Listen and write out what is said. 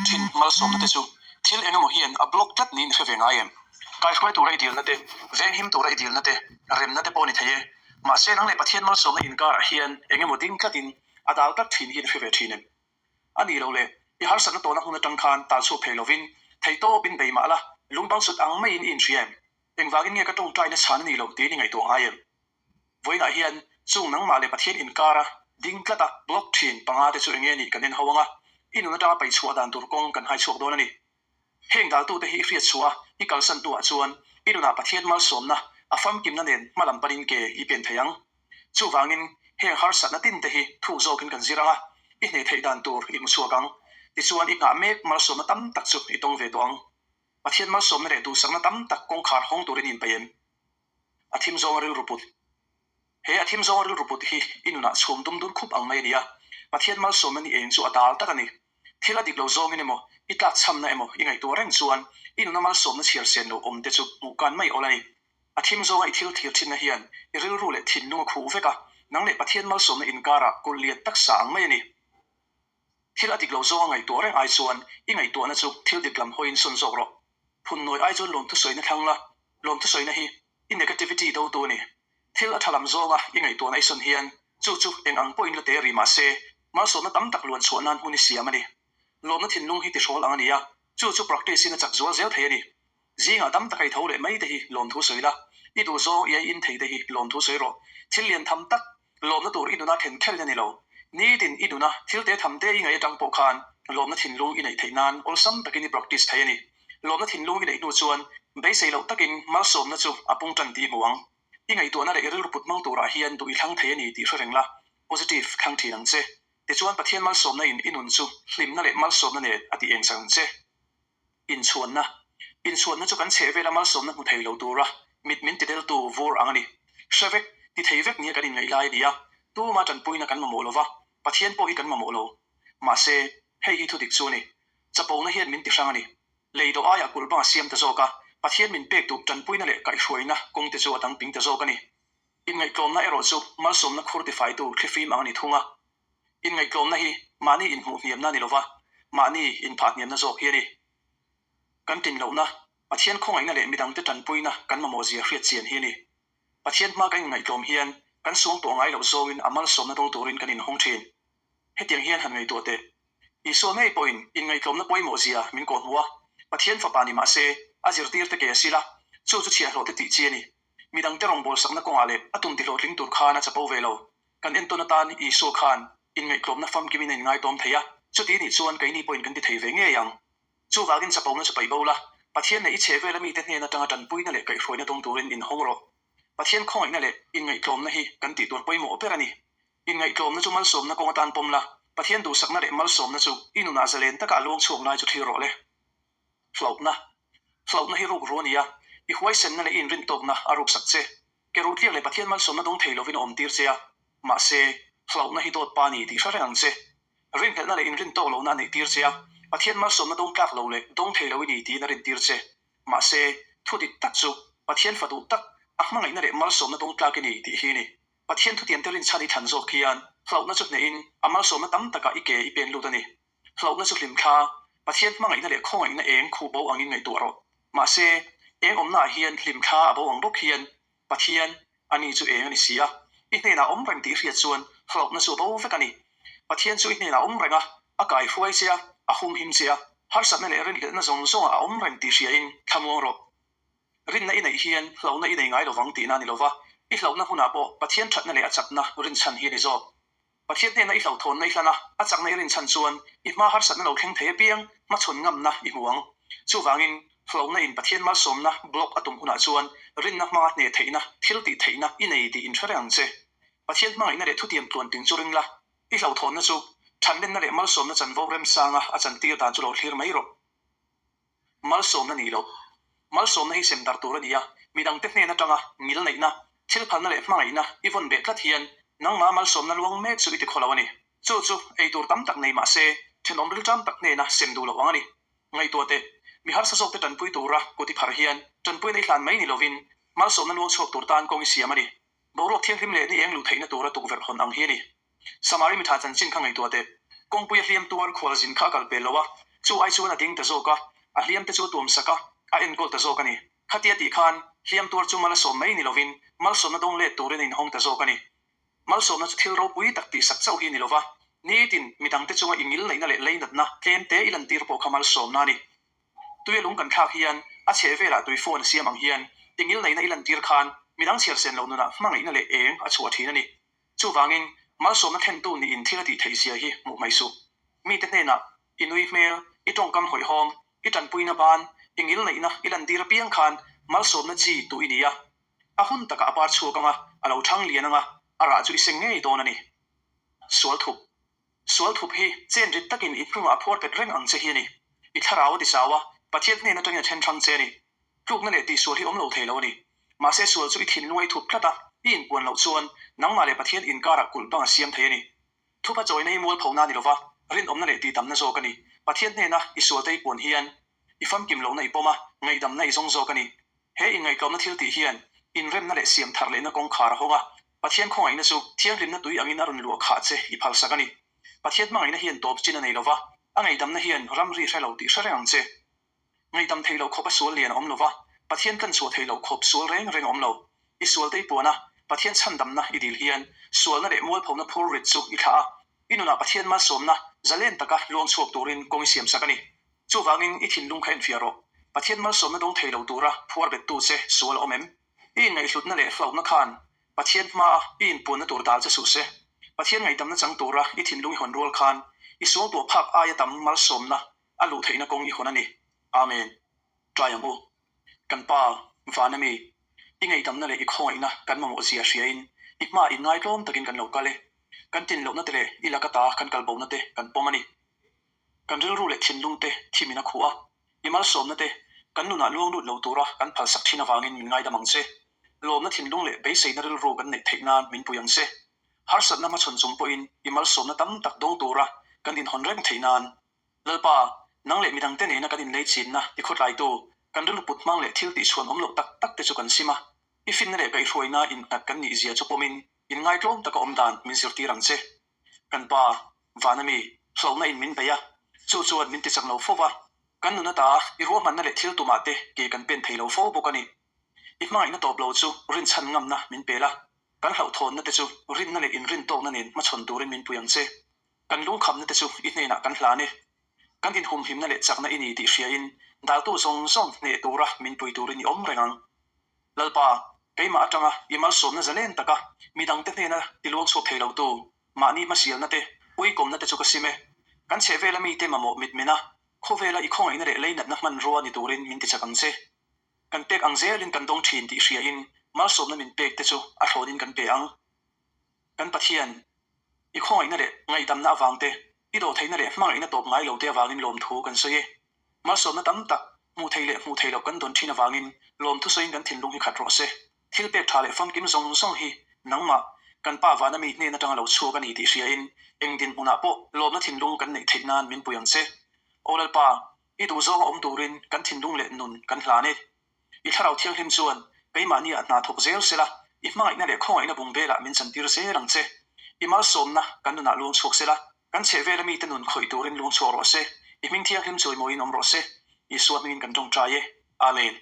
Thin malsawmna te chu thil eng emaw hian a block tlat niin i hre ve ngai em? Kaihruai tura i dilna te, venghim tura i dilna te, remna te pawh ni thei e. Mahse nang leh Pathian malsawmna inkarah hian eng emaw ding tlatin a dal tlat thin hian i hre ve thin em? A nih loh le, i harsatna tawhna hmun atang khan tal chhuak thei lovin theihtawpin bei mah la, lungbang sut ang maiin i inhria em? Engvangin nge ka tawngtaina chhan a nih loh tiin i ngaihtuah ngai em? Vawiinah hian chung nangmah leh Pathian inkara ding tlata block thin panga te chu enge nih kan en ho anga, i nun atanga paih chhuah dan tur kawng kan hai chhuak dawn a ni. Heng daltute hi i hriat chhuah a, i kalsan tuah chuan i nunah Pathian malsawmna a famkimna nen hma lam panin ke i pen thei ang. Chuvangin heng harsatna tin te hi thuk zawkin kan zir anga, i hneh theih dan tur i hmu chhuak ang. Tichuan i nghah mek malsawmna tam tak chu i tawng ve tawh ang. Pathian malsawmna leh duhsakna tam tak kawngkhar hawng turin i inpeih em? A thim zawnga rilru put. He a thim zawnga rilru put hi i nunah chhum dum dur khup ang mai a ni a, Pathian malsawmna ni eng chu a dal tak a ni. Thil a dik lo zawngin emaw, i tlakchhamna emaw i ngaihtuah reng chuan i nuna malsawmna chhiar sen lo awm te chu hmuh kan mai awl a ni. A thim zawnga i thil thlir thinna hian i rilru leh thinlung a khuh vek a, nang leh Pathian malsawmna inkarah kulh lian tak sa ang mai a ni. Thil a dik lo zawnga ngaihtuah reng ai chuan i ngaihtuahna chu thil dik lam hawiin sawn zawk rawh. Phun nawi ai chuan lawmthu sawina thlang la, lawmthu sawina hi i negativity dotu a ni. Thil a tha lam zawnga i ngaihtuahna i sawn hian chu chu eng ang pawhin la te ri mah se, malsawmna tam tak luan chhuah nan hmun i siam a ni. Lawmna thinlung hi tihrawl ang a ni a, chu chu practice in a chak zual zel thei a ni. Zingah dam taka i tho leh mai te hi lawmthu sawi la, i duh zawng i ei in thei te hi lawmthu sawi rawh. Thil lian tham tak, lawmna tur i nuna thlen khelin a ni lo. Nitin i nuna thil te tham te i ngaih atang pawh khan lawmna thinlung i neih theih nan awlsam takin i practice thei a ni. Lawmna thinlung i neih hnu chuan beisei loh takin malsawmna chu a pung tan tih i hmu ang. I ngaihtuahna leh i rilru put hmang turah hian duh i thlang thei a ni tih hre reng la, positive thlang thin ang che. Tichuan Pathian malsawmna in i nun chu hlimna leh malsawmna nen a ti eng sak ang che. Inchhuanna, Inchhuanna chu kan chheh vela malsawmna hmu thei lo tura mit min tideltu vur ang a ni. Hre vek, ti thei vek nia kan inngaih lai a ni a, tuma tanpuina kan mamawh lo va, Pathian pawh hi kan mamawh lo. Mahse, hei hi thudik chu a ni. Chapona hian min ti hrang a ni. Lei dawh aiah kulh bang a siam ta zawk a, Pathian min pek duh tanpuina leh kaihhruaina kawngte chu a dang ping ta zawk a ni. Inngaihtlawmna erawh chu malsawmna khur tifaitu thlifim ang a ni thung a. Inngaihtlawmna hi mahni inhmuh hniamna a ni lova, mahni inphah hniamna zawk hi a ni. Kan tin lohna, Pathian khawngaihna leh midangte tanpuina kan mamawhzia hriat chian hi a ni. Pathian hma kan inngaihtlawm hian kan suang tawh ngai loh zawngin a malsawmna dawng turin kan inhawng thin. Hetiang hian han ngaihtuah teh. Isua ngei pawhin inngaihtlawmna pawimawhzia min kawhhmuh a, Pathian fapa ni mah se, a zirtirte ke a sil a, chu chu chhiahhlawhte tih chi a ni. Midangte rawngbawlsakna kawngah leh a tum tihlawhtling tur khan a chapo ve lo. Kan entawn atan Isua khan inngaihtlawmna famkimin a inngaitawm thei a, chuti nih chuan keini pawhin kan ti thei ve ngei ang. Chuvangin chapona chu paih bo la, Pathian leh i chhehvela mite hnen atanga tanpuina leh kaihhruaina dawng turin inhawng rawh. Pathian khawngaihna leh inngaihtlawmna hi kan tih tur pawimawh ber a ni. Inngaihtlawmna chu malsawmna kawng atan pawm la, Pathian duhsakna leh malsawmna chu i nunah zalen taka a luang chhuak lai chu thlir rawh le. Hlauhna. Hlauhna hi ruk ru a ni a, i huaisenna leh i inrintawkna a ruksak che. Ke ruhtliak leh Pathian malsawmna dawng thei lovin a awmtir che a, mahse, hlauhna hi dawt pa ni tih hre reng ang che. Rinhlelhna leh inrintawk lohna a neihtir che a, Pathian malsawmna dawng tlak lo leh dawng thei lo i ni tiin a rintir che. Mahse, thu dik tak chu Pathian fa duh tak, a hmangaihna leh malsawmna dawng tlak i ni tih hi a ni. Pathian thutiamte rinchhan i thlan zawk hian hlauhna chu hnehin a malsawmna tam takah i ke i pen lut a ni. Hlauhna chu hlimthla, Pathian hmangaihna leh khawngaihna eng khuh bo angin ngaihtuah rawh. Mahse, eng awmnaah hian hlimthla a bo ang bawk hian Pathian, ani chu eng a ni si a, i hnenah awm reng tih hriat chuan hlauhna chu a bo vek a ni. Pathian chu i hnenah awm reng a, a kaihruai che a, a humhim che a, harsatna leh rinhlelhna zawng zawngah a awm reng tih hriain thlamuang rawh. Rinna i neih hian hlauhna i nei ngai lovang tihna a ni lova, i hlauhna hunah pawh Pathian thatna leh a chakna rinchhan hi a ni zawk. Pathian hnena i hlauhthawnna i hlan a, a chakna i rinchhan chuan i hma harsatna lo thleng thei apiang hmachhawn ngamna i hmu ang. Chuvangin, hlauhna in Pathian malsawmna block a tum hunah chuan rinna hmanga hneh theihna, thil tih theihna i nei tih inhre reng ang che. Pathian hmangaihna leh thutiam tluanting chu ring la, i hlauhthawnna chu thanlenna leh malsawmna chanvo remsanga a chantir dan chu lo thlir mai rawh. Malsawmna ni lo. Malsawmna hi sem darh tur a ni a, midangte hnen atanga ngil neihna, thil phalna leh hmangaihna i vawn beh tlat hian nangmah malsawmna luang mek chu i ti khaw lo a ni. Chu chu ei tur tam tak nei mah se, thenawm rilṭam tak hnena sem duh loh ang a ni. Ngaihtuah teh, mi harsa zawkte tanpui tura kut i phar hian tanpuina i hlan mai ni lovin malsawmna luang chhuak tur tan kawng i siam a ni. Boruak thianghlim leh ni eng luh theihna tura tukverh hawn ang hi a ni. Samari mitha chanchin kha ngaihtuah teh. Kawngpui a hliam tuar khualzin kha a kal pel lo a. Chu ai chuan a ding ta zawk a, a hliam te chu a tuam sak a, a enkawl ta zawk a ni. Khatia tih khan hliam tuar chu mal a sawm mai ni lovin malsawmna dawng let turin a inhawng ta zawk a ni. Malsawmna chu thil ropui tak tihsak chauh hi ni lova, nitin midangte chunga i ngil neihna leh leinatna tlemte i lantir pawh kha malsawmna a ni. Tuia lung kan thlak hian a chheh velah tui phone a siam ang hian i ngil neihna i lantir khan midang chhiar sen loh nunah hmangaihna leh eng a chhuah thin a ni. Chuvangin, malsawmna thlentu niin thil a tih theih zia hi hmuh mai suh. Mite hnenah i nui hmel, i tawngkam hawihhawm, i tanpuina ban, i ngil neihna i lantir apiang khan malsawmna chi tu i ni a. A hun takah a par chhuak ang a, a lo thang lian ang a, a rah chu i seng ngei dawn a ni. Sual thup. Sual thup hi chen rit takin i hnungah a phuar pet reng ang che hi a ni. I thlarau a ti chau a, Pathian hnen atangin a then hrang che a ni. Tlukna leh tihsual hi awm lo thei lo a ni. Mahse sual chu i thinlunga i thup tlat a, i inpuan loh chuan nangmah leh Pathian inkarah kulh bang a siam thei a ni. Thupa chawina hi mualphona a ni lova, rinawmna leh tihdamna zawk a ni. Pathian hnena i sualte i puan hian i famkim lohna i pawm a, ngaihdamna i zawng zawk a ni. He inngaihtlawmna thil tih hian inremna leh siam thar lehna kawngkhar a hawng a, Pathian khawngaihna chu thianghlimna tui angin a rawn luah khah che i phalsak a ni. Pathian hmangaihna hian tawp chin a nei lova, a ngaihdamna hian ramri hre lo tih hre reng ang che. Ngaihdam theih loh khawp a sual lian a awm lova, Pathian kan chhuah theih loh khawp sual reng reng a awm lo. I sualte i puan a, Pathian chhandamna i dil hian sualna leh mualphona phur rit chu i thlah a, i nunah Pathian malsawmna zalen taka luang chhuak turin kawng i siamsak a ni. Chuvangin i thinlung kha enfiah rawh. Pathian malsawmna dawng thei lo tura phuar bettu che sual a awm em? I inngaihhlutna leh hlauhna khan Pathian hmaa i inpuanna tur dal che suh se. Pathian ngaihdamna chang tura i thinlung i hawn rual khan i sual tuah phak aia tam malsawmna a luh theihna kawng i hawn a ni. Amen. Tlai ang u. Kan Pa, Vana mi, i ngaihdamna leh i khawngaihna kan mamawh zia hriain i hmaa inngaihtlawm takin kan lo kal e. Kan tin lohna te leh i laka ta kan kal bona te kan pawm a ni. Kan rilru leh thinlung te thimin a khuh a, i malsawmna te kan nunah luang lut lo tura kan phalsak thin avangin min ngaidam ang che. Lawmna thinlung leh beiseina rilru kan neih theih nan min pui ang che. Harsatna hmachhawn chung pawhin i malsawmna tam tak dawng tura kan inhawn reng theih nan. Lalpa, nang leh midangte nena kan inlei chinna i khawtlaitu, kan rilru put hmang leh thil tihchhuan awm loh tak tak te chu kan sim a, i finna leh kaihhruaina innghat kan nih zia chu pawmin inngaitlawm taka awm dan min zirtir ang che. Kan Pa, Vana mi, hlauhna in min bei a, chu chuan min tichak lo fo va, kan nun ata i ruahmanna leh thil tumah te ke kan pen thei lo fo bawk a ni. I hmangaihna tawp lo chu rinchhan ngamna min pel a, kan hlauhthawnna te chu rinna leh inrintawkna nen hmachhawn turin min pui ang che. Kan lungkhamna te chu i hnenah kan hlan e. Kan inhumhimna leh chakna i ni tih hriain daltu zawng zawng hneh tura min pui turin i awm reng ang. Lalpa, keimah atanga i malsawmna zalen taka midangte hnena ti luang chhuak thei lotu mahni hmasialna te, uikawmna te chu ka sim e. Kan chhehvela mite mamawh mitmena khawvela i khawngaihna leh leinatna hmanrua ni turin min tichak ang che. Kan pek ang zelin kan dawng thin tih hriain malsawmna min pek te chu a thlawnin kan pe ang. Kan Pathian, i khawngaihna leh ngaihdamna avang te, i dawhtheihna leh hmangaihna tawp ngai lo te avangin lawmthu kan sawi e. Malsawmna tam tak, hmuh theih leh hmuh theih loh kan dawn thin avangin lawmthu sawiin kan thinlung hi khat rawh se. Thil pek tha leh famkim zawng zawng hi nangmah, kan Pa vana mi hnen atanga lo chhuak a ni tih hriain eng dinhmunah pawh lawmna thinlung kan neih theih nan min pui ang che. Aw Lalpa, i duhzawnga awm turin kan thinlung leh nun kan hlan e. I Thlarau Thianghlim chuan keimahni ah hna thawk zel sela, i hmangaihna leh khawngaihna bung velah min chantir zel ang che. I malsawmna kan nunah luang chhuak sela, kan chhehvela mite nun khawih turin luang chhuak rawh se. I hming thianghlim chawimawiin awm rawh se. Isua hmingin kan tawngtai e. Amen.